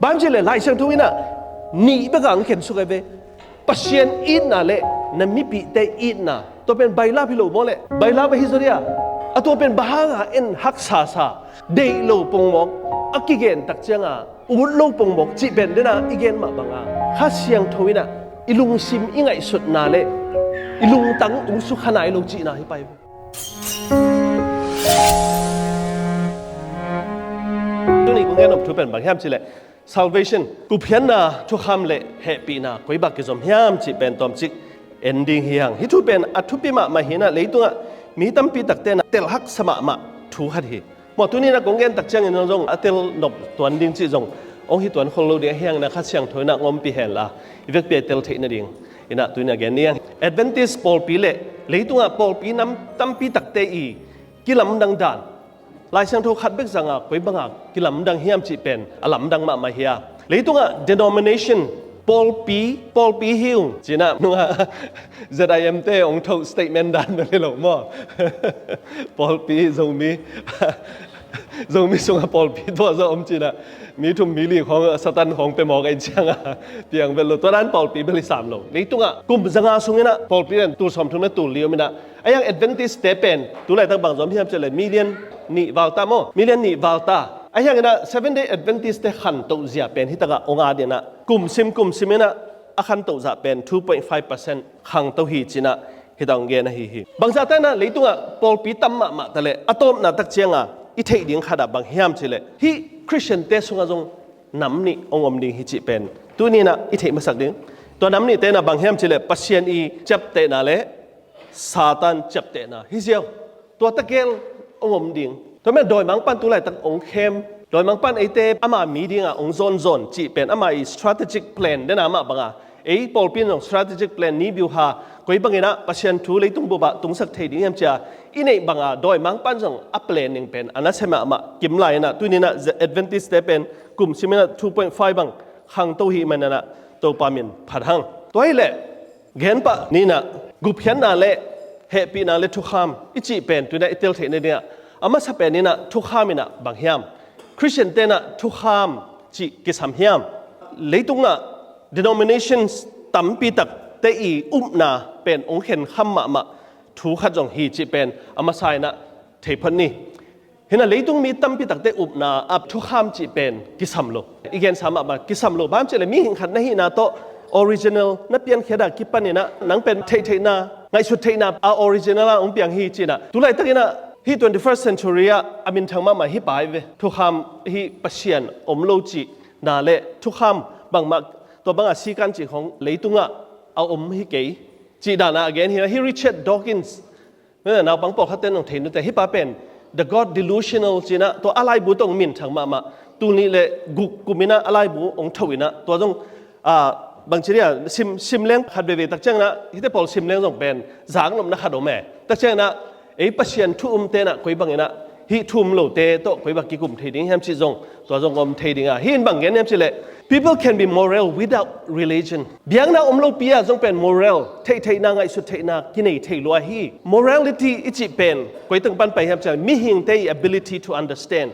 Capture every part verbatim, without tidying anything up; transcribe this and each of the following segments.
Bang ci le Lai Siangtho in ah nih bek a ang khen suk ai ve. Pasian itna le na mipihte itna, tua pen bailap hi lo maw le? Bailap ahi zaw dia. A tua pen bang hanga en haksa sa, deih lo pongmawk, a kigen tak cianga ut lo pongmawk cih pen dena i gen mah banga Kha Siangtho in ah i lungsim i ngaihsutna le i lungtang ung sukha nai lo cihna hi pai. Tuni kong gen om thu pen bang hiam cileh salvation, kumphiatna thukham le hehpihna koi bak kizom hiam cih pen tawmcik en ding hi hang. Hih thu pen a thupi mahmah hinah leitungah mi tampi takte na telhaksa mahmah thu khat hi. Maw, tuni na kong gen tak ciangin zong a tel nop tuan ding cih zong ong hi tuan khol lo ding a hiang na Kha Siangtho inah ngawmpi henla i vekpi a tel theih nading inah tuni a gen ding. Adventist pawlpi le leitungah pawlpi nam tampi takte i kilamdang dan Lai Siangtho khat bek zanga koi banga kilamdang hiam cih pen a lamdang mahmah hi a. Leitungah denomination, pawlpi, pawlpi hi ung cinah nungah Z I M te ong tho statement dan na hi lo maw? Pawlpi Zomi Zomi sungah pawlpi tua zaw om cinah mi thum mi li khawng Satan khawng pe mawk ai cianga piang vel lo, tua dan pawlpi bel hi sam lo. Leitungah kum zanga sunginah pawlpi pen tul sawmthum na tul li om inah a hiang Adventist te pen tulaitak bang zom hiam cileh million nih valta maw, million nih valta. A hianginah Seven Day Adventist te khantoh zia pen hitakah ong a dinah kumsim kumsim inah a khantoh zah pen two point five percent khangto hi cinah hita ong gen ahi hi. Bangzah tanah leitungah pawlpi tam mahmah taleh a tawpna tak cianga i theih ding khatah bang hiam cileh hih Christian te sungah zong nam nih ong om ding hi cih pen tuninah i theih masak ding. Tua nam nih tenah bang hiam cileh Pasian i ciaptehna le Satan ciaptehna hi ziau. Tua takel ong om ding. Tua mia dawimangpan tulaitak ong khem. Dawimangpan eite ama mi dinga ong zawnzawn cih pen ama i strategic plan dena mah banga ei pawlpi in zong strategic plan ni biuha koi banginah Pasian thu leitung bupah tungsak thei ding hiam cia i neih banga dawimangpan zong a plan ning pen a nasia mahmah kimlai inah tuninah Adventist te pen kumsim inah two point five bang khangto hi maninah Topa min phat hang. Tua hileh genpah ninah gupkhiatna le hehpihna le thukham i cih pen tuinah i tel theih nadingah a masa pen inah thukham inah bang hiam? Christian tenah thukham cih kisam hiam? Leitungah denominations tampi takte i upna pen ong khenkham mahmah thu khat zong hi cih pen a masa inah theiphot ni. Hinah leitung mi tampi takte upna a thukham cih pen kisam lo. I gensa mahmah kisam lo bang cileh mihing khat na hihna tawh original na piankhiatah kipaninah nang pen theihtheihna ngaihsut theihna a original a ong piang hi cinah tulaitakinah hih twenty first century ah a minthang mahmah hih pa hi ve. Thukham hih Pasian om lo cihna le thukham bangmah tua banga sikan cih khong leitungah a om hi kei cih dana a gen hi. Hih Richard Dawkins naupang pawlkhatte nong thei nute hih pa pen The God Delusional cinah tua a laibu tawh ong minthang mahmah tul nih le guk kuminah a laibu ong tho inah tua zong bangci dia sim, sim leng khat veve tak cianginah hihte pawl sim leng zong pen zak nopna khat om e. Tak cianginah ei Pasian thu um tenah koi banginah hih thu um lote tawh koi bang kikum thei ding hiam cih zong tua zong om thei dinga hih in bang gen hiam cileh people can be moral without religion. Biakna om lopi ah zong pen moral theihtheihna ngaihsut theihna kinei thei lua hi. Morality i cih pen koi teng pan pai hiam cileh mihingte i ability to understand,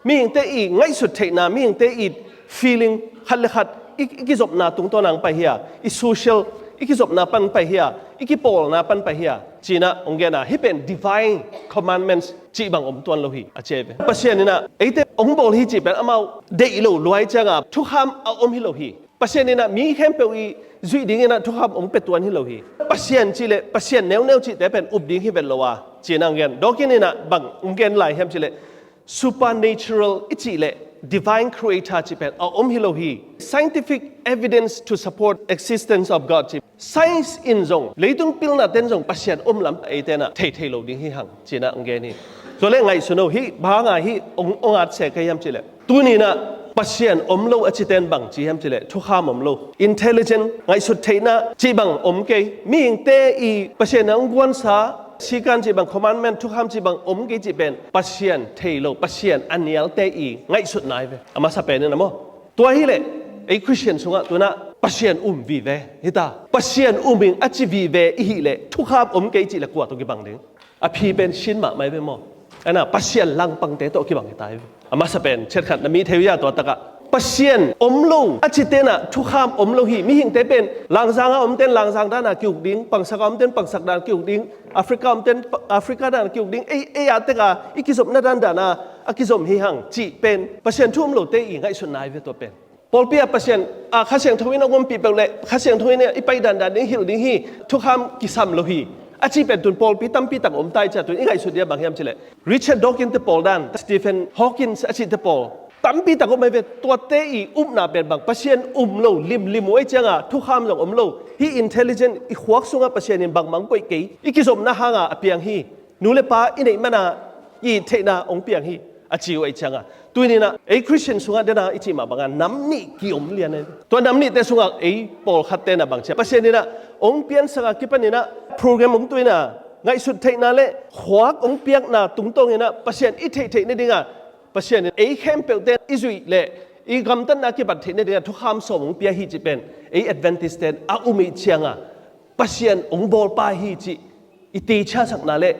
mihingte i ngaihsut theihna, mihingte i feeling khat le khat i, i kizopna tungtawn ang pai hi a, i social i kizopna pan pai hi a, i kipawlna pan pai hi a, cinah ong gena hih pen divine commandments cih bang om tuan lo hi a ci ve. Pasian inah eite ong bawl hi cih pen amau deih lo luai cianga thukham a om hi lo hi. Pasian inah mi khempeuh i zuih dinginah thukham ong pe tuan hi lo hi. Pasian cileh Pasian neuneu cihte pen up ding hi vet lo a cinah ong gen. Dawkins inah bang ong gen lai hiam cileh supernatural i cih le divine creator cih pen a om hi lo hi. Scientific evidence to support existence of God cih science in zong leitung pilna ten zong Pasian om lam eitenah thei thei lo ding hi hang cinah ang gen hi. Tua le ngaihsun o hih banga hih ong, ong at se ka hiam cih le tuninah Pasian om lo a ci ten bang ci hiam cih le thukham om lo, intelligent ngaihsut theihna cih bang om kei, mihingte i Pasian a ong guansa sikan cih bang, commandment thukham cih bang om kei cih pen Pasian thei lo, Pasian a nialte i ngaihsutna hi ve. A masa pen in a maw. Tua hileh ei Christian sungah tunah Pasian um vive hita. Pasian um ing a ci vive i hileh thukham om kei cih le kua tawh kibang ding? A phi pen sin mahmah hi ve maw. Ana Pasian langpangte tawh kibang hita hi ve. A masa pen chetkhat na mi thei uh hia tua takah Pasian om lo a ci tenah thukham om lo hi. Mihingte pen langzang a om ten langzang dana ki-uk ding, pangsak a om ten pangsak dana ki-uk ding, Africa om ten Africa dana ki-uk ding, ei, ei a teka i kizopna dandana a kizom hi hang cih pen Pasian thu om lote i ngaihsutna hi ve tua pen. Pawlpi ah Pasian, a, Kha Siangtho in a gumpih peuh le Kha Siangtho in i pai dandan ding hilh ding hi, thukham kisam lo hi a cih pen tun pawlpi tampi tak om ta i cia tun i ngaihsut dia bang hiam cileh Richard Dawkins te pawl dan, Stephen Hawkins a cihte pawl tampi tak om ahi ve. Tuate i upna pen bang Pasian um lo limlim uh ei cianga thukham zong om lo hi. Intelligent i khuak sungah Pasian in bangmang koih kei, i kizopna hanga a piang hi. Nu le pa i neih mana i theihna hong piang hi a ci uh ei cianga. Tuininah ei Christian sungah dena i cih mah banga nam nih ki-om lian ahi. Tua nam nihte sungah ei pawlkhat tenah bang cia Pasian inah hong piansanga kipaninah program hong tuina ngaihsut theihna le khuak hong piakna tungtawnginah Pasian i theihtheih nadinga Pasian in ei khempeuhte i zuih le i gamtatna kibat theih nadinga thukham sawm hong pia hi cih pen ei Adventist ten a um ih cianga Pasian hong bawlpa hi cih i teciasakna le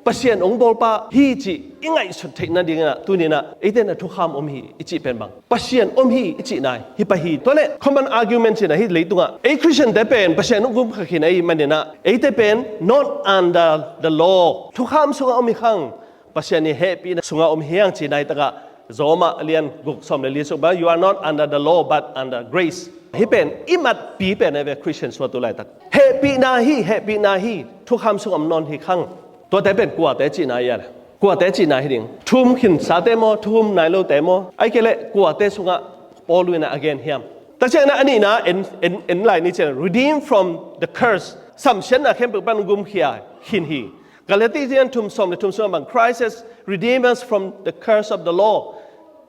Pasian hong bawlpa hi cih i ngaihsut theih nadingah tuninah eite na thukham om hi i cih pen bang Pasian om hi i cihna hi pah hi. Tuale common argument cihna hi leitungah ei Christian te pen Pasian hong gumkha khin ahi maninah eite pen not under the law, thukham sungah om hi khang, Pasian i hehpihna sungah om hi hang cihna hi takah Roma a lian guk sawm le li suk bang, "You are not under the law but under grace." Hi pen i matpi pen ahi ve Christian suatu laitak. Hehpihna hi, hehpihna hi, thukham sung om nawn hi khang. Tuate pen kuate cihna hi a le kuate cihna hi ding. Thum khinsate maw, thum nai lote maw, ai kei le kuate sungah Paul in a gen hiam? Takciangna a nihna en, en, en lai ni cian, "Redeemed from the curse." Samsiatna khempeuh pan gumkhia khin hi. Galatian thum sawm le thum sungah bang, "Christ has redeemed us from the curse of the law."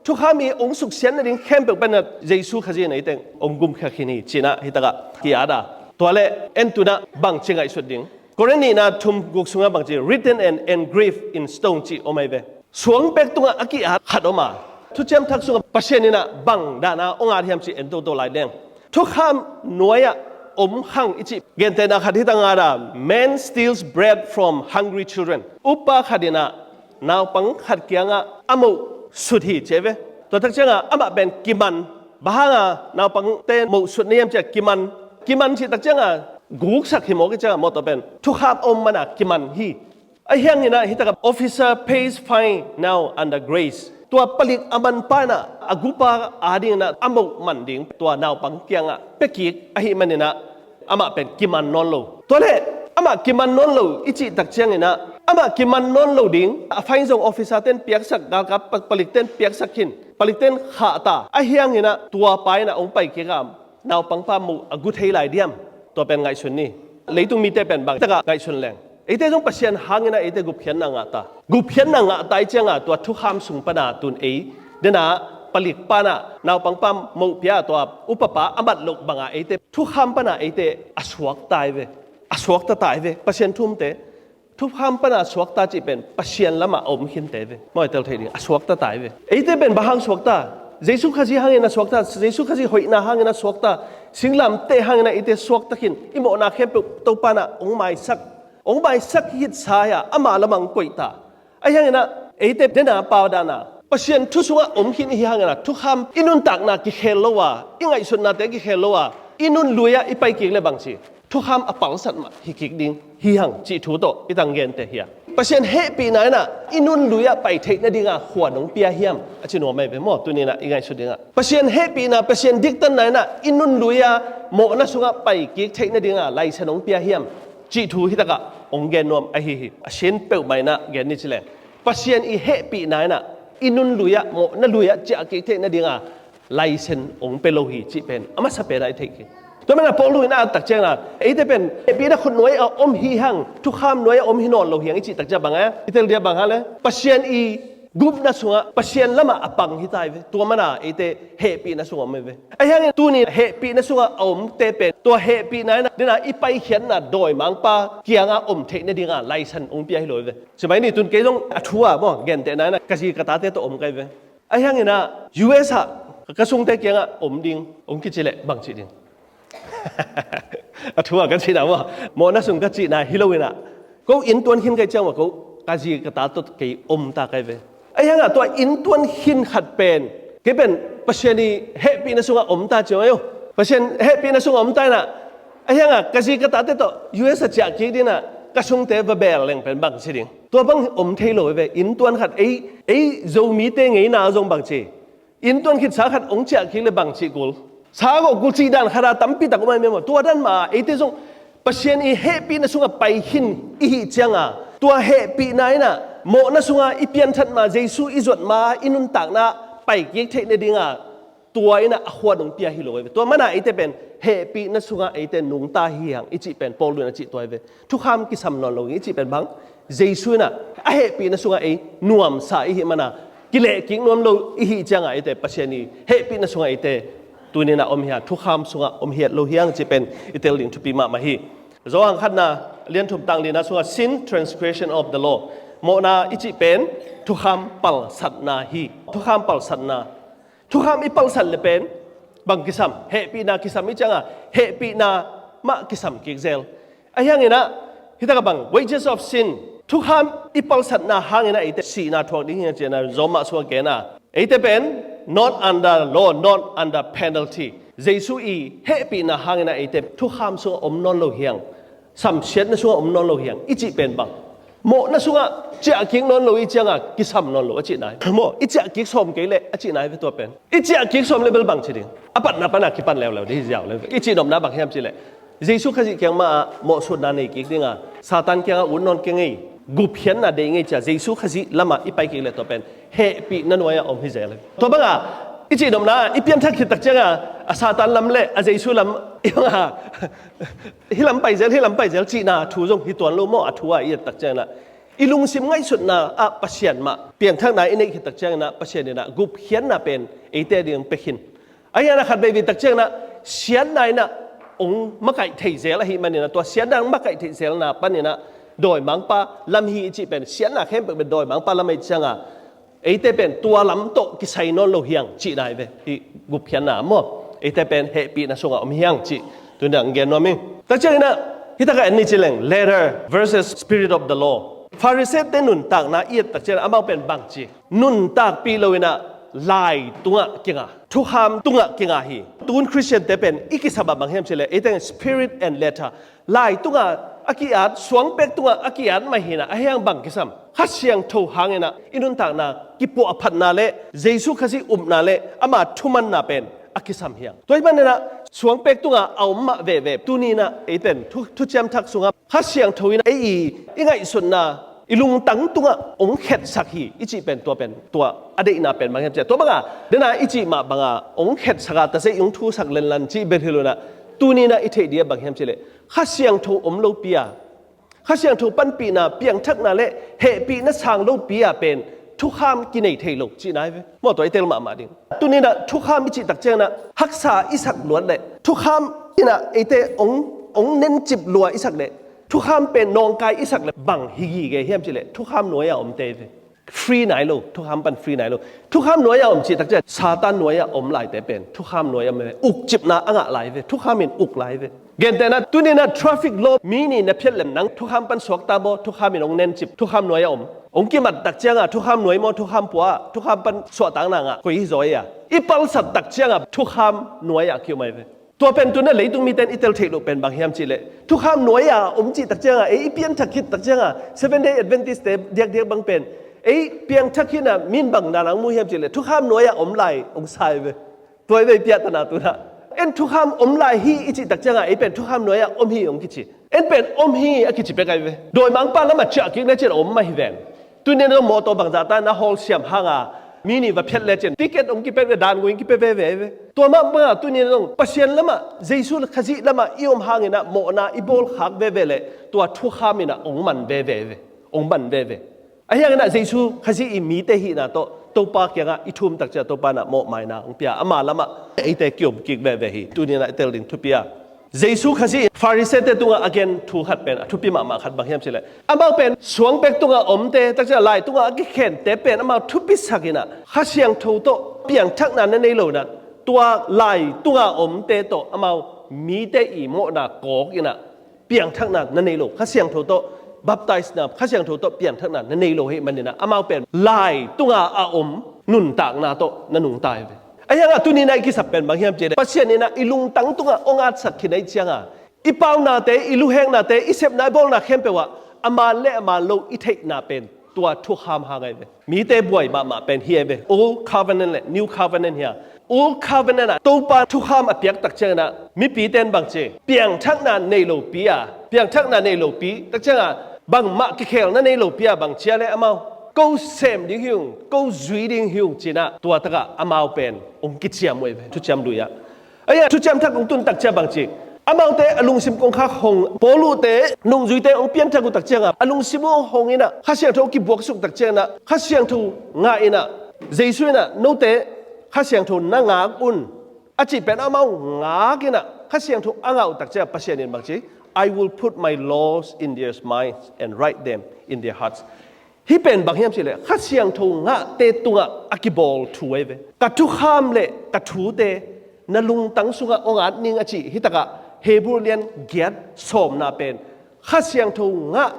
Thukham i hong suksiat nading khempeuh panah Jesu Khazih in eiteng hong gumkhia khin hi cinah hi takah ki-at a. Tuale en tunah bangci ngaihsut ding? Korin nihna thum guk sungah bangci, "Written and engraved in stone," cih om ahi ve. Suangpek tungah a ki-at khat om a, Thuciam Thak sungah Pasian inah bang dana hong at hiam cih en toto lai deng. Thukham nuai-ah om khang i cih gentehna khat hi tangada, "Man steals bread from hungry children." Upa khat inah naupang khat kiangah a moh sut hi ci ve. Tua tak ciangah amah pen kiman. Bang hanga naupangte moh sut na hiam ciah kiman. Kiman cih tak ciangah guksak hi mawk i ciangah mawtaw pen thukham a om mana kiman hi. Ahi hanginah hi takah officer pays fine now under grace. Tua palik a manpa inah a gupa adinginah a moh man ding tua naupang kiangah pia kik ahi maninah amah pen kiman nawn lo. Tuale amah kiman nawn lo i cih tak cianginah amah kiman nawn lo ding a fine zong officer ten piaksak, galkap pa-, palik ten piaksak khin, palik ten khahta. Ahi hanginah tua pa inah hong pai kik a naupangpa moh a gu thei lai diam? Tua pen ngaihsun ni. Leitung mite pen bang takah ngaihsun leng, eite zong Pasian hanginah eite gupkhiatna ngah ta. Gupkhiatna ngah ta i cianga tua thukham sung pana tun ei dena palik panah naupangpa moh pia tua upapa a mat loh banga eite thukham pana eite a suakta i ve. A suakta ta i ve. Pasian thumte thukham pana suakta cih pen Pasian lamah a om khinte ve. Mawi tel thei ding a suakta ta i ve. Eite pen bang hang suakta? Jesu Khazih hangin a suakta, Jesu Khazih hoihna hangin a suakta, singlamteh hangin a eite suakta khin, i mawhna khempeuh Topa inah hong maisak, hong maisak hitsai-a ama lamah hong koihta. Ahi hanginah eite dena pau dana Pasian thu sungah om khin ihi hanginah thukham i nuntakna kikhel lo a, i ngaihsutnate kikhel lo a, i nun lui-ah i pai kik le bangci thukham a palsat mah hi kik ding hi hang cih thu tawh i tang gente hi a. Pasian hehpihna inah i nun lui-ah pai theih nadinga khuan hong pia hiam a ci nuam ahi ve maw? Tuninah i ngaihsut dingah Pasian hehpihna, Pasian diktatna inah i nun lui-a mawhna sungah pai kik theih nadinga laisen hong pia hiam cih thu hi takah hong gen nuam ahi hi. A sin peuhmah inah gen ni cileng Pasian i hehpihna inah i nun lui-ah mawhna lui-ah ciah kik theih nadinga laisen hong pia lo hi cih pen a masa penah i theih khin. Tua mana Paul in a tak ciangna eite pen hehpihna khut nuai a om hi hang, thukham nuai a om hi nawn lo hi hang i cih tak ciang bang a i tel dia bang hang le Pasian i gupna sungah Pasian lamah a pang hi ta i ve. Tua mana eite hehpihna sungah om i ve. Ahi hangin tuni hehpihna sungah a omte pen tua hehpihna inah dena i paikhiatna dawimangpa kianga om theih nadinga laisen hong pia hi lo i ve. Cimai ni tun kei zong a thu a maw gentehna inah ka zi ka tate tawh om ka i ve. Ahi hanginah U S ah ka sungte kiangah om ding hong kici leh bang cih ding? A thu a ka cihna maw, mawhna sung ka cihna hi lo inah ko inntuan khin ka i ciang maw ko ka zi ka ta tawh kei om ta ka i ve. Ahi hangah tua inntuan khin khat pen Kei pen Pasian i hehpihna sungah om ta ci ong ei uh. Pasian hehpihna sungah om ta inah, a hiangah ka zi ka tate tawh U S a ciah kik dinah ka sungte va bel leng pen bang ci ding? Tua bang om thei lo ei ve. Inntuan khat ei, ei Zomite ngeina zong bang ci, inntuan khitsa khat ong ciah kik le bang cih kul, sa gawh kul cih dan khat a tampi tak om ai mem aw. Tua dan mah eite zong Pasian i hehpihna sungah pai khin i hih cianga, tua hehpihna inah mawhna sunga i pianthat ma, Jesu i zuat ma, i nuntakna pai kik theih nadinga tua inah a khuat ong pia hi lo ei ve. Tua mana eite pen hehpihna sungah eite nungta hi hang i cih pen Paul in a cih tua ei ve. Thukham kisam nawn lo hi i cih pen bang? Jesu inah a hehpihna sungah ei nuamsa i hih mana, kileh kik nuam lo i hih cianga eite Pasian i hehpihna sungah eite tuninah om hi a, thukham sungah om hiat lo hi hang cih pen i tel ding thupi mahmah hi. Johan khatna lianthum tang lina sungah sin, transgression of the law, mawhna i cih pen thukham palsatna hi. Thukham palsatna, thukham i palsat le pen bang kisam? Hehpihna kisam i cianga hehpihna mah kisam kik zel. A hianginah hitakah bang, wages of sin, thukham i palsatna hanginah eite sihna thuak ding hi a ciana Roma sungah kena. Eite pen not under law, not under penalty. Jesu i hehpihna hanginah eite thukham sungah om nawn lo hi hang, samsiatna sungah om nawn lo hi hang i cih pen bang? Mawhna sungah ciah kik nawn lo i cianga kisam nawn lo a cihna hi maw? I ciah kik sawm kei leh a cihna hi ve tua pen. I ciah kik sawm le bel bang ci ding? A patna pana kipan leuleu ding hi ziau le ve. I cihnopna bang hiam cih leh Jesu Khazih kiang mah ah mawhsutna nei kik dinga Satan kiangah ut nawn keng ei, gupkhiatna deih ngei cia Jesu Khazih lamah i pai kik leh tua pen hehpihna nuai-ah om hi zel. Tua banga i cihnopna i pianthak khit tak cianga a Satan lam le a Jesu lam i banga hih lam pai zel, hih lam pai zel cihna thu zong hi tuan lo maw? A thu-ah i et tak ciangina i lungsim ngaihsutna ah Pasian mah piangthakna i neih khit tak ciangina Pasian inah gupkhiatna pen eite ding pia khin. A hiana khat veivei tak ciangina siatna inah ong makaih thei zel ahih manina, tua siatna ong makaih thei zelna paninah dawimangpa lam hi i cih pen, siatna khempeuh pen dawimangpa lam ahih cianga eite pen tua lam tawh kisai nawn lo hi hang cihna hi ve. Hih gupkhiatna maw, eite pen hehpihna sungah om hi hang cih tuninah ong gen nuam hi. Tak cianginah hitakah en ni ci leng, letter versus spirit of the law. Pharisee-te nuntakna i et tak cianginah amau pen bang ci? Nuntakpih lo inah lai tungah kinga, thukham tungah kinga hi. Tun Khristiante pen i kisap ah bang hiam cih leh eite spirit and letter, lai tungah a ki-at, suangpek tungah a ki-at mah hinah, a hiang bang kisam? Kha Siangtho hanginah i nuntakna kipuahphatna le Jesu Khazih upna le ama thumanna pen a kisam hi hang. Tua hih maninah suangpek tungah a om mah veve tuninah eite pen thu, thuciam thak sungah Kha Siangtho inah ei i, i ngaihsutna i lungtang tungah ong khetsak hi i cih pen tua pen, tua a deihna pen bang hiam cih leh, tua banga dena i cih mah banga ong khetsak a, tazeih ong thusak lenlan cih bel hi lo inah, tuninah i theih ding ah bang hiam cih leh Kha Siangtho om lopi a, Kha Siangtho panpihna, piangthakna le hehpihna sang lopi a pen thukham kinei thei lo cihna hi ve. Maw, tua i tel mahmah ding. Tuninah thukham i cih tak cianginah haksa i sak luat leh thukham inah eite ong, ong nencip lua i sak leh, thukham pen nawngkai i sak leh bang hi gige hiam cih leh thukham nuai-ah omte hi ve. Free nai lo, thukham pan free nai lo. Thukham nuai-ah om cih tak ciang Satan nuai-ah om laite pen thukham nuai-ah om ve. Ukcipna a ngah lai ve, thukham in uk lai ve. Gentehna tuninah traffic law mi nih na phiat lem nang thukham pan suakta baw, thukham in ong nencip, thukham nuai-ah om. Ong kimat tak cianga thukham nuai maw, thukham pua, thukham pan suahtakna ngah koi hi zaw ei a? I palsat tak cianga thukham nuai-ah kiom ai ve. Tua pen tuna leitung mite in i tel theih loh pen bang hiam cih leh, thukham nuai-ah om cih tak cianga ei i pianthak khit tak cianga Seventh Day Adventist-te diakdiak bang pen ei piangthak khitna min bang nana mu hiam cih leh thukham nuai-ah om lai ong sa ai ve. Tua i vei piahtana tuna. En thukham om lai hi i cih tak cianga ei pen thukham nuai-ah om hi ong kici. En pen om hi a kici pek ai ve. Dawimangpa lamah ciah kik le cin om mah hi ven. Tunin zong mawtaw bangzah ta na hawl siam hanga mi nih va phiat le cin ticket ong kipet ve, dan gui ong kipet veve ai ve. Tua mah banga tunin zong Pasian lamah, Jesu Khazih lamah i om hanginah mawhna i bawlkhak veve le tua thukham inah ong man veve ai ve. Ong man veve. A hianginah Jesu Khazih i mite hihna tawh Topa kiangah i thum tak ciah Topa inah mawhmaina hong pia, ama lamah eite kiom kik veve hi. Tuninah i tel ding thupi a, Jesu Khazih in Pharisee-te tungah a gen thu khat pen a thupi mahmah khat bang hiam cih leh, amau pen suangpek tungah omte tak ciah lai tungah a kikhente pen amau thupisak inah Kha Siangtho tawh piangthakna na nei lo inah tua lai tungah omte tawh amau mite i mawhna kawk inah piangthakna na nei lo, Kha Siangtho tawh baptize na, Kha Siangtho tawh piangthakna na nei lo hi maninah amau pen lai tunga a om nuntakna tawh na nungta hi ve. Ahi hangah tuni-in ah i kisap pen bang hiam cih leh Pasian in ah i lungtang tungah hong atsak khin ahih ciangah i paunate, i luheknate, i sepna, i bawlna khempeuh ah a man le a man lo i theihna pen tua thukham hang ahi ve. Mite buai mahmah pen hi ahi ve. Old Covenant le New Covenant hi a, Old Covenant ah Topa thukham a piak tak ciangin ah mipite in bang ci, piangthakna nei lopi a, piangthakna nei lopi tak ciangah bangmah kikhelna nei lopi a bang ci a leh amau, ko sem ding hi ung, ko zui ding hi ung ci-in ah tua takah amau pen hong kiciam uh ahi ve, Thuciam Lui ah. Ahi a, Thuciam Thak hong tun tak ciang bang ci, amaute a lungsim kongkhak hong, Paul uhte nungzuite hong pianthak uh tak ciangah a lungsim uh hong in ah Kha Siangtho kibuaksuk tak ciangin ah Kha Siangtho ngah in ah, Jesu in ah note Kha Siangtho na ngak un a cih pen amau ngak in ah Kha Siangtho a ngah uh tak ciangah Pasian in bang ci, "I will put my laws in their minds and write them in their hearts." Hih pen bang hiam cih leh Kha Siangtho ngahte tungah a kibawl thu ahi ve. Ka thukham le ka thute na lungtang sungah hong at ning a cih hih takah Hebrew lian giat sawmna pen Kha Siangtho ngah,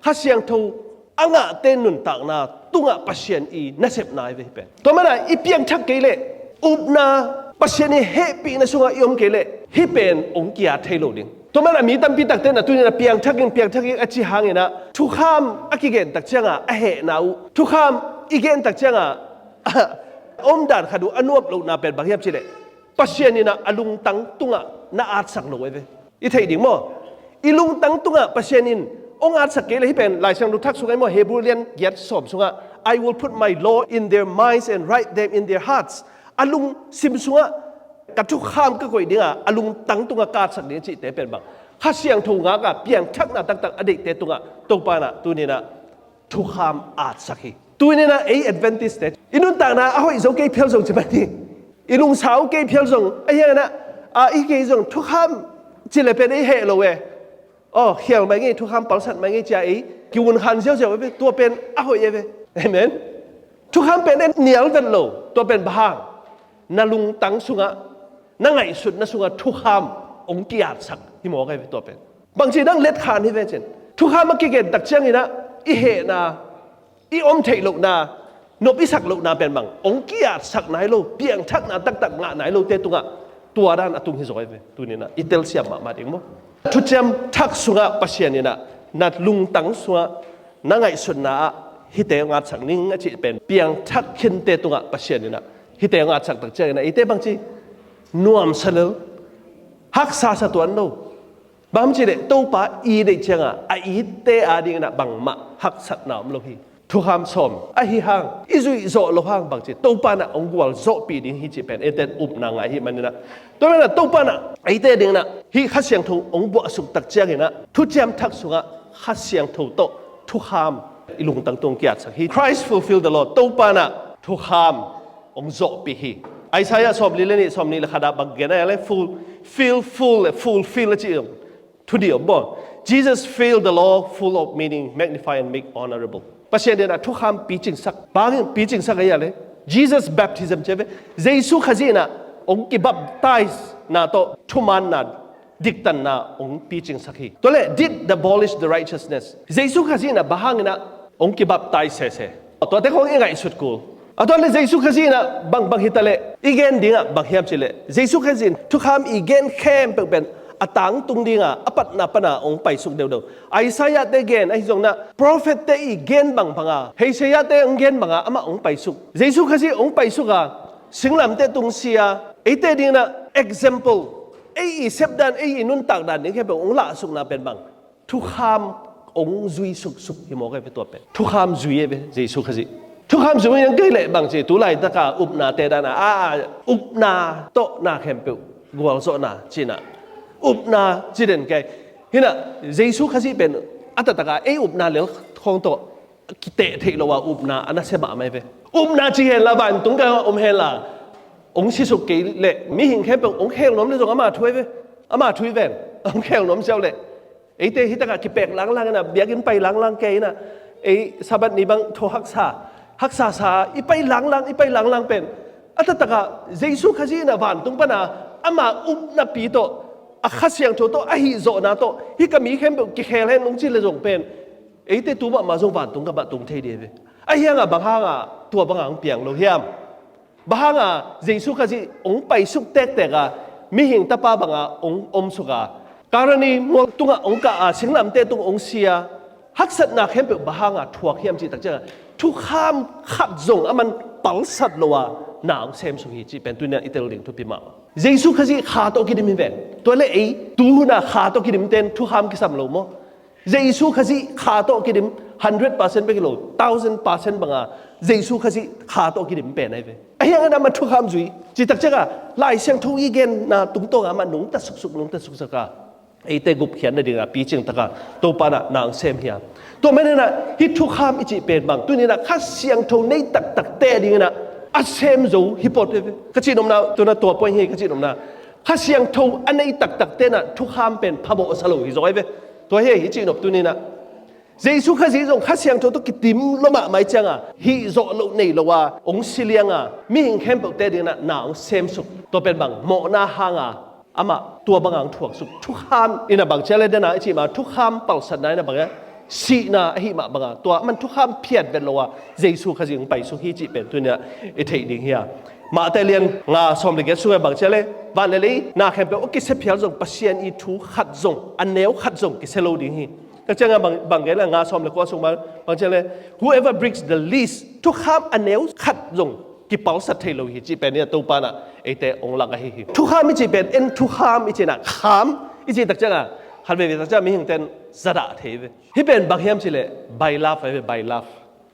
Kha Siangtho a ngahte nuntakna tungah Pasian i nasepna ahi ve hih pen. Tua manin ah i piangthak kei leh, upna, Pasian i hehpihna sungah i om kei leh hih pen hong ki-at thei lo ding. Tua manin ah mi tampi takte in ah tuni-in ah piangthak ing, piangthak ing a ci hangin ah thukham a kigen tak ciangah a hehna uh, thukham i gen tak ciangah a omdan khat uh a nuam lohna pen bang hiam cih leh Pasian in ah a lungtang tungah na atsak lo ahi ve. I theih ding maw? I lungtang tungah Pasian in hong atsak kei leh hih pen Lai Siangtho Thak sungah hi maw, Hebrew lian giat sawm sungah, "I will put my law in their minds and write them in their hearts." A lungsim sungah ka thukham ka koih ding a, a lungtang tungah ka atsak ding a cihte pen bang, Kha Siangtho ngak a piangthakna taktak a deihte tungah Topa in ah tuni-in ah thukham atsak hi. Tuni-in ah ei Adventist-te i nuntakna a hoih zo kei phial zong ci mah ni, i lungsa uh kei phial zong, ahi hangin ah, a, i kei zong thukham cih leh pen ei heh lo e. Aw, khial mai ngei, thukham palsat mai ngei ci-a ei ki-unkhan ziauziau ahi ve, tua pen a hoih ahi ve. Amen. Thukham pen ei nial vet lo, tua pen bang hang, na lungtang sungah, na ngaihsutna sungah thukham hong ki-atsak hi mawk ahi ve tua pen. Bangci nang letkhan hi ve cin. Thukham a kigen tak ciangin ah i hehna, i om theih lohna, nop i sak lohna pen bang hong ki-atsak nai lo, piangthakna taktak ngah nai lote tungah tua dan a tung hi zaw ahi ve. Tuni-in ah i telsiam mahmah ding maw? Thuciam Thak sungah Pasian in ah na lungtang sungah na ngaihsutna ah hihte hong atsak ning a cih pen piangthak khinte tungah Pasian in ah hihte hong atsak tak ciangin ah eite bangci nuamsa lel, haksa sa tuan lo. Bang hang hiam cih leh Topa i deih ciangah a itte adingin ah bangmah haksatna om lo hi. Thukham sawm ahi hang, i zuih zawh loh hang bangci Topa in ah hong gualzawhpih ding hi cih pen eite in upna ngah ahih manin ah, tua manin ah Topa in ah eite adingin ah hih Kha Siangtho hong buahsuk tak ciangin ah Thuciam Thak sungah Kha Siangtho tawh thukham i lungtang tung kiatsak hi. Christ fulfill the law. Topa in ah thukham hong zawhpih hi. Isaiah sawmli le nih, sawmnih le khat ah bang gen a, le fulfill, full, fulfill a ci, thu nih om baw. Jesus filled the law full of meaning, magnify and make honorable. Pasian in ah thukham picingsak, bangin picingsak a hia le, Jesus baptism ci ve. Jesu Khazih in ah hong kibaptize na tawh thumaanna, diktanna hong picingsak hi. Tua le, did abolish the righteousness. Jesu Khazih in ah bang hangin ah hong kibaptize sese? Tuate khawng i ngaihsut kul. A tua le Jesu Khazih in ah bangbang hi ta le, i gen dingah bang hiam cih leh, Jesu Khazih in thukham i gen khempeuh pen a tangtung dingah a patna pana hong paisuk deuhdeuh. Isaiah te gen ahi zongin ah, prophet te i gen bangbanga, Isaiah te hong gen banga amah hong paisuk. Jesu Khazih hong paisuk a, singlamteh tung si a, eite dingin ah example, ei i sepdan, ei i nuntakdan ding khempeuh hong lahsukna pen bang, thukham hong zui suksuk hi mawk ahi ve tua pen. Thukham zui ahi ve Jesu Khazih. Thukham zui hong kei leh bangci, tu laitaka upnate dan a, a, upna tawh na khempeuh gualzawhna cihna, upna ci den kei. Hi in ah Jesu Khazih pen a taktak a ei upna lel khawng tawh kiteh theih lo a upna a nasia mahmah ahi ve. Upna ci hen la, vantung gam ah om hen la, hong sisuk kei leh mihing khempeuh hong khel nuam leh zong ama thu ahi ve. Ama thu hi ven. Hong khel nuam siau leh, eite hi takah kipek langlang in ah, biakinn pai langlang kei in ah, ei Sabbath ni bang thaw haksa, haksa sa, i pai langlang, i pai langlang pen, a taktak a Jesu Khazih in ah vantung pana ama upnapi tawh, a Kha Siangtho tawh, a hihzawhna tawh, hih ka mi khempeuh kikhel hen hong cih leh zong pen, eite tu mahmah zong vantung gam ah tung thei ding ahi ve. Ahi hangah bang hangah tua bangah hong piang lo hiam? Bang hangah Jesu Khazih hong paisuk tektek a, mihing tapa bangah hong omsuk a, Kalvari mual tungah hong kah a, singlamteh tungah hong si a, haksatna khempeuh bang hangah thuak hiam cih takciangah, thukham khat zong aman palsat lo a na hong semsuk hi cih pen tuni-in i tel ding thupi mahmah. Jesu Khazih kha tawh kidim hi ven. Tua le ei tuhuna kha tawh kidimte in thukham kisam lo maw? Jesu Khazih kha tawh kidim, hundred percent bek hi lo, thousand percent banga Jesu Khazih kha tawh kidim pen ahi ve. Ahi hangin amah thukham zui. Cih takciangah Lai Siangtho i genna tungtawngah amah nungta suksuk, nungta suksuk a, eite gupkhiatna dingah picing taka Topa in na hong sem hi a. Tua maninah hih thukham i cih pen bang, tuni-inah Kha Siangtho nei taktakte dinginah a sem zo hi pawt ve. Ka cihnopna, tuna tua point hi ka cihnopna. Kha Siangtho a nei taktakte inah thukham pen phamawh a sa lo hi zaw hi ve. Tua hi hi cihnop tuni-inah. Jesu Khazih zong Kha Siangtho tawh kidim lo mahmah i cianga, hih zawh loh nei lo a hong si lianga mihing khempeuhte dinginah na hong semsuk. Tua pen bang, mawhna hanga amah tua banga hong thuaksuk. Thukham inah bang cia le dena i cih mah, thukham palsatna inah bang, sihna ahi mah banga tua man thukham phiat vet lo a Jesu Khazih hong paisuk hi cih pen tuni-inah i theih ding hi a. Mate lian nga sawm le giat sungah bang cia le, van le lei na khempeuh a kisia phial zong Pasian i thu khat zong, a neu khat zong kisia lo ding hi. Ka ciangah bang, bang gen le nga sawm le kua sung bang, bang cia le, whoever breaks the least, thukham a neu khat zong kipalsat thei lo hi cih pen hi a, Topa inah eite hong lak ahi hi. Thukham i cih pen, en thukham i cih inah, kham i cih takciangah, khat veve takciangah mihingte in zadah thei ve. Hih pen bang hiam cih leh, by love ahi ve, by love.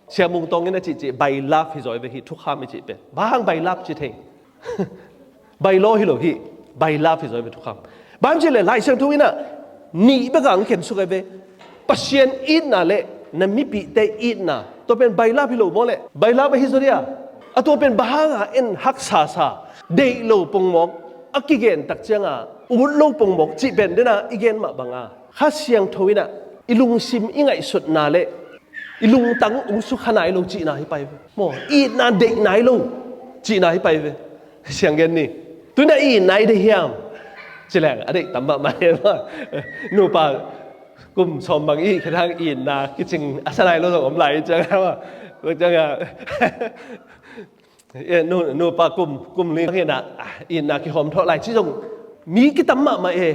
Sia Mung Tawng in a cihcih, by love hi zaw hi ve hih thukham i cih pen. Bang hang by love cih thei? By law hi lo hi, by love hi zaw hi ve thukham. Bang cih leh Lai Siangtho inah nih bek a hong khensuk ahi ve. Pasian itna le na mipihte itna, tua pen by love hi lo maw leh? By love ahi zaw dia. A tua pen bang hanga en haksa sa, deih lo pongmawk, a kigen takcianga ut lo pongmawk cih pen dena i gen mah banga Kha Siangtho inah i lungsim i ngaihsutna le i lungtang hong sukha nai lo cihna hi pai ve. Maw, itna deih nai lo cihna hi pai ve. Siang gen ni. Tuna i itna i deih hiam? Ci leng a deih tam mahmah hi maw. Nupa kum sawm bang i khedang itna kicing a sa nai lo zong om lai ciang a maw. Ciang a, e, nu, nupa kum, kum li hi na, ah, itna kihawm thawh lai ci zong mi kitam mahmah e.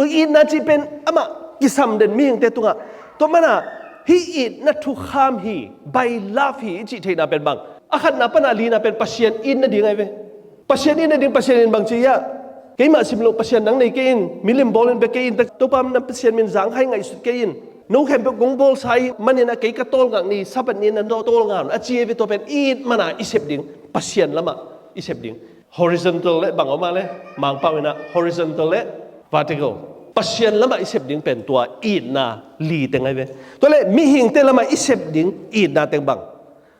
Itna cih pen amah kisam den mihingte tungah. Tua mana hih itna thukham hi, by love hi i cih theihna pen bang? A khatna pana lina pen Pasian itna ding ahi ve. Pasian itna ding, Pasian in bang ci hiam? Keimah sim loh Pasian nang nei kei in, milim bawl in bia kei in, Topa na Pasian min zangkhai ngaihsut kei in. No khempeuh kong bawlsa i manin a kei ka tawlngak ni, Sabbath ni na tawlngak un a ci ahi ve. Tua pen it mana i sep ding, Pasian lamah i sep ding. Horizontal le bang om a le, Mangpau inah horizontal le vertical. Pasian lamah i sep ding pen tua itna li teng ahi ve. Tua le mihingte lamah i sep ding itna teng bang?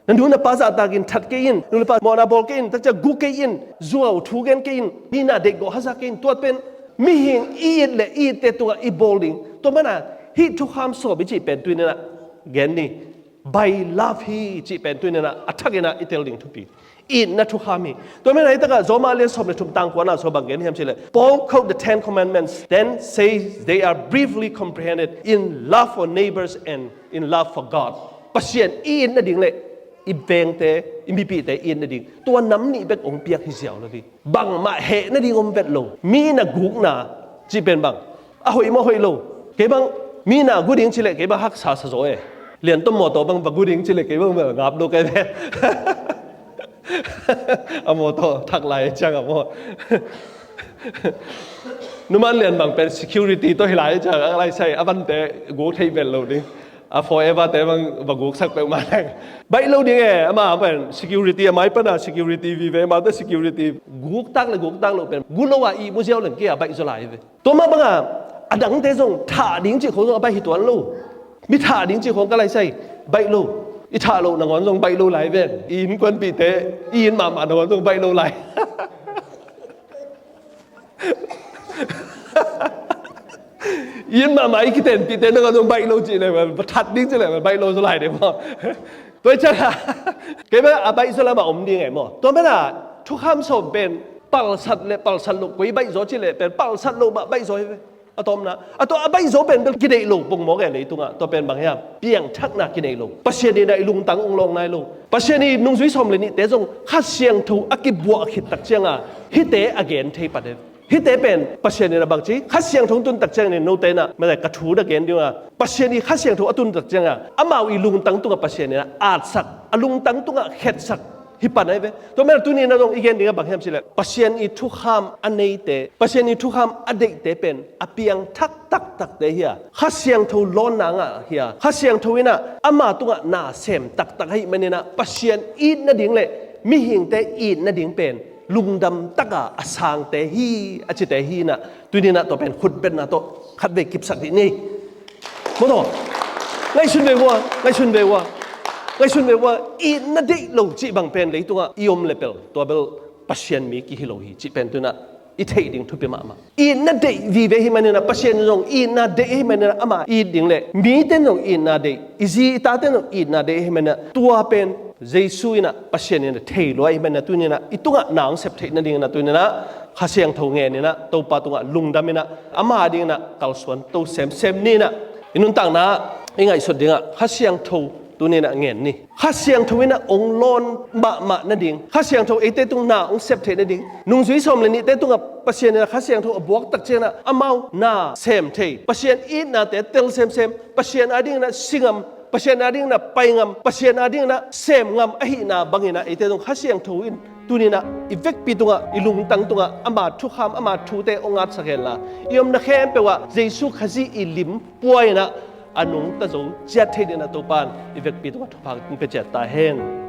Na nu na pa zahtakin that kei in, nu le pa mawhna bawl kei in, takcia gu kei in, zuau thu gen kei in, mi na deihgawh haza kei in, tua pen mihing i it le i itte tungah i bawl ding. Tua mana hih thukham sawm i cih pen tuni inah gen ni. By love hi cih pen tuni inah a thak inah i tel ding thupi. Itna thukham hi. Tua mana hih takah Roma lian sawm le thum tang kuana sua bang gen hiam cih leh, Paul quote the Ten Commandments, then says they are briefly comprehended in love for neighbors and in love for God. Pasian i it nading le i vengte, i mipihte i it nading, tua nam nih bek hong piak hi ziau lo hi. Bangmah heh nading om vet lo. Mi na gukna cih pen bang, a hoih maw hoih lo? Kei bang mi na gu ding cileh kei bang haksa sa zaw e. Lian tom mawtaw bang va gu ding cileh kei bang va ngap lo kei ve. A mawtaw thak lai ciang a maw. Numan lian bang pen security tawh hi lai ciang a lai sai a vante guk thei vel lo ding. A forever te bang va guksak peuhmah leng baih lo ding e. Ama pen security, a mai pana security vive, ama te security guktak le guktak lo pen gu lo a ihmu ziau leng kei a baih zaw lai ve. Tua mah banga a dangte zong thah ding cih khong zong a baih hi tuan lo. Mi thah ding cih khong ka lai sai baih lo. I thah loh nangawn zong baih lo lai ven. I innkuanpihte i it mahmah nangawn zong baih lo lai. I it mahmah i kitenpihte nangawn zong baih lo cih le, that ding cih le baih lo zaw lai ding maw. Tua i ciang a kei bang a baih zaw lamah om ding e maw. Tua mana thukham sawm pen palsat le palsat loh koi baih zaw cih le pen palsat loh mah baih zaw hi ve. A tawpna, a tawp a baih zaw pen bel kideih lo pongmawk e leitungah. Tua pen bang hiam? Piangthakna kineih lo. Pasian in ah i lungtang ong lawng nai lo. Pasian i nungzui sawm le nihte zong Kha Siangtho a kibuah khit tak cianga hihte a gen thei pan e. Hihte pen Pasian in ah bangci, Kha Siangtho tun tak ciangin note in ah, mate, ka thu na gen ding a, Pasian i Kha Siangtho a tun tak cianga amau i lungtang tungah Pasian in ah atsak, a lungtang tungah khetsak hi pan ahi ve. Tua mel tuni in ah zong i gen dingah bang hiam cileh, Pasian i thukham a neite, Pasian i thukham a deihte pen a piangthak taktakte hi a, Kha Siangtho lawnna ngah hi a, Kha Siangtho in ah ama tungah na sem taktak ahih manin ah Pasian it nading le mihingte it nading pen lungdam taka a sangte hi, a cite hi in ah, tuni in ah tua pen khutbetna tawh khatvei kipsak dih ni. Maw taw? Ngaihsun ve vua, ngaihsun ve vua, ngaihsun ve vua. Itna deih lo cih bang pen leitungah i om le pel, tua bel Pasian mi kihi lo hi cih pen tuni in ah i theih ding thupi mahmah. Itna deih vive ahih manin ah, Pasian in zong itna deih ahih manin ah, ama it ding le mite in zong itna deih, i zi i tate in zong itna deih ahih manin ah, tua pen Jesu in ah, Pasian in ah thei lua ahih manin ah, tuni in ah i tungah na ong sep theih nading in ah, tuni in ah Kha Siangtho ngen in ah, Topa tungah lungdam in ah, ama ding in ah kalsuan to semsem ni in ah, i nuntakna i ngaihsut dingah Kha Siangtho tuni in ah ngen ni. Kha Siangtho in ah ong lawn mahmah nading, Kha Siangtho eite tung na ong sep theih nading, nungzui sawm le nihte tungah Pasian in ah Kha Siangtho a buak tak ciangin ah amau na sem thei, Pasian itnate tel semsem, Pasian ading in ah si ngam, Pasian ading in ah pai ngam, Pasian ading in ah sem ngam ahihna bangin ah eite tung Kha Siangtho in tuni in ah i vekpi tungah, i lungtang tungah ama thukham, ama thute ong atsak henla, i omna khempeuh ah Jesu Khazih i lim puai in ah a nungta zo ciat thei dingin ah Topa in i vekpi tungah thupha ong pia ciat ta hen.